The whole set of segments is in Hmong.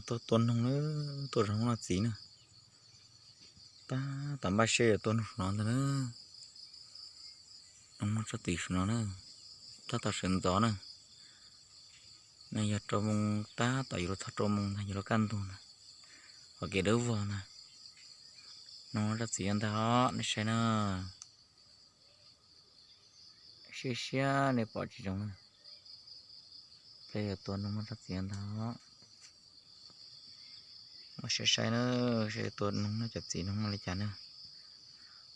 Tuaj tua noog na, tuaj zov noog txiv na. Tab tom npaj siab yuav tua noog saum no ntag na. Noog muaj tsob txiv saum no na. Tab tom sawv ntxov na. No yog rau moos, tab tom yuav luag txog rau moos ntag, yuav luag kaj ntug ntag. Qhov kev dawb vog ntag. Noog muaj tsob txiv ntag os, nej saib na. Siab siab nej pom tsis zoo na. Peb yuav tua noog muaj tsob txiv ntag. Mus saib saib na, saib tua noog no cov txiv noog muaj li cas na.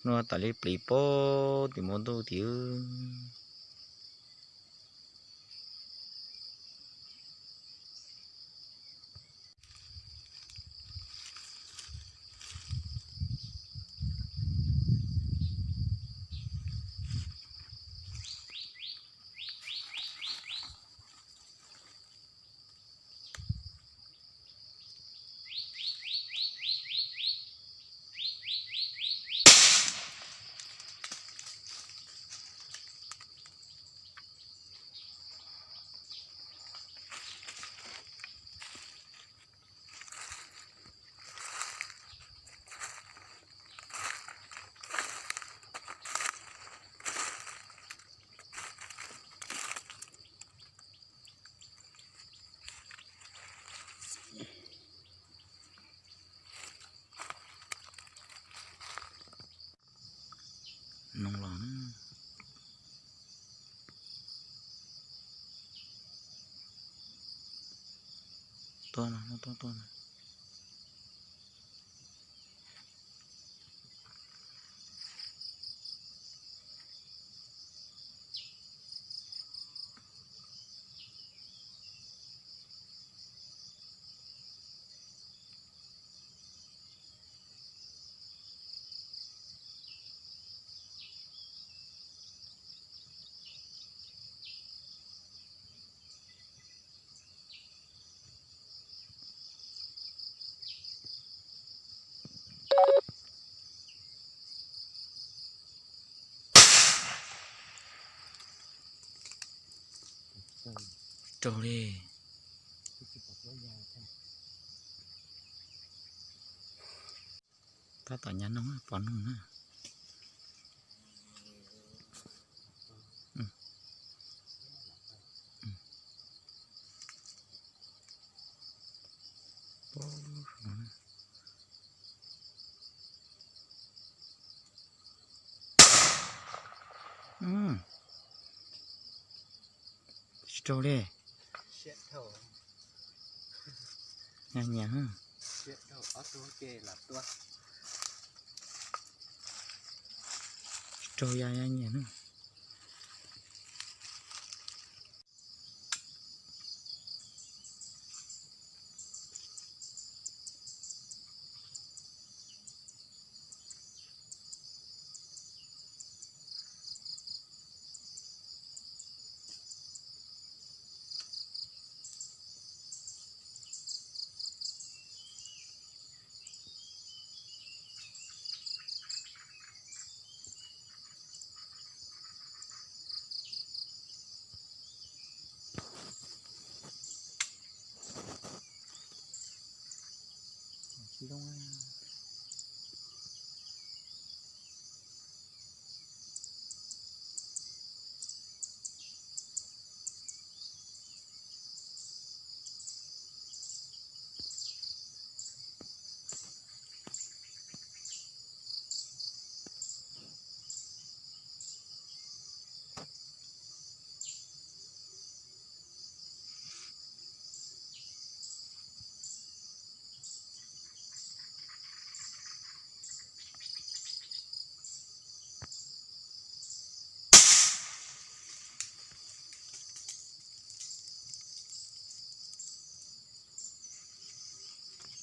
Hnub no tam li plis pab tim npoo ntuj tim. Noog los na. Tuaj mas, tuaj tuaj mas. Raug li. Tab tom nyas noog, pom noog na. Tsis raug li. Nyas nyias. Tsis raug ya ya nyias na.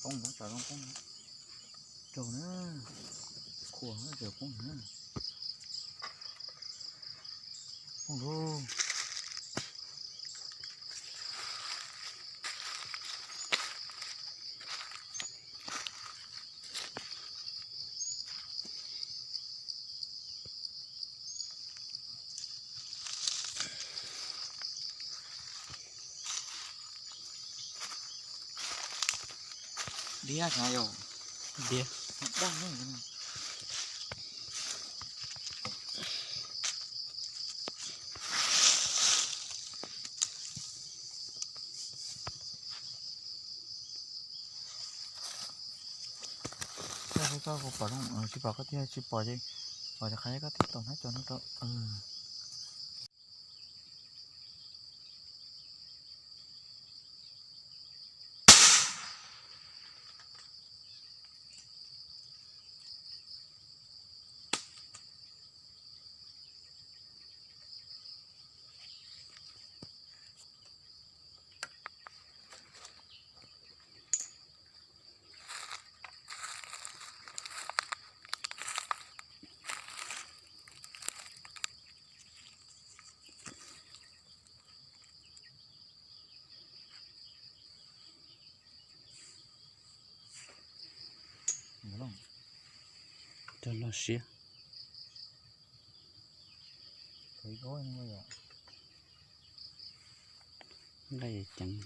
Poob ntag, tsov zoo poob ntag. Raug na, khuam na, raug poob na. Poob lauj. Diab xav yog. Diab. Daj no. Koj kuv pom, tsis pom koj tiag, tsis pom ces pom ces qhia koj tib tau hnab cov no rau. Cog loj siab. Nqaij ceev.